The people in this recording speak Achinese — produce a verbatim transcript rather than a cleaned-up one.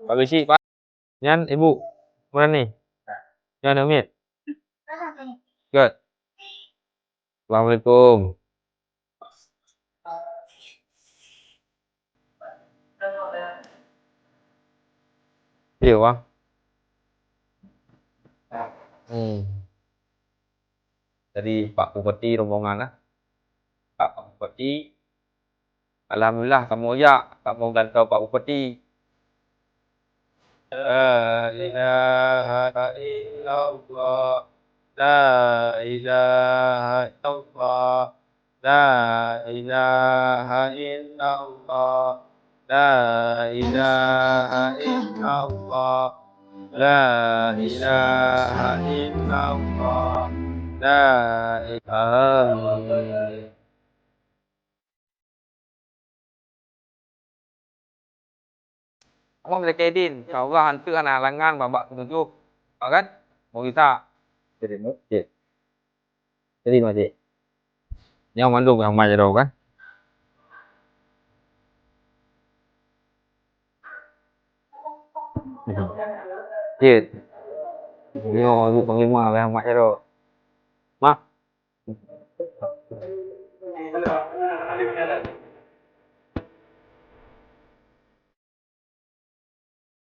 Pak Geuchik, Pak. Nyan Ibu Murani. Nyan Umiet. Good. Assalamualaikum. Iya, Bang. Hmm. Jadi, Pak Bupati rombongan lah. Pak Bupati, alhamdulillah, kamoe jak, kamoe gantoe Pak Bupati. La ilaha illallah, la ilaha illallah, la ilaha illallah, la ilaha illallah, la ilaha illallah, la ilaha. Kamoe meulakèe idin, insya Allah, han teuh hana halangan bak-bak keunong jih. Kan? Mau kita. Jadi, Mak Cik. Jadi, Mak Cik. Nyoe mandum nyang mat jaroe, kan? Cit. Nyoe, Ibu Panglima, nyang mat jaroe. Mah.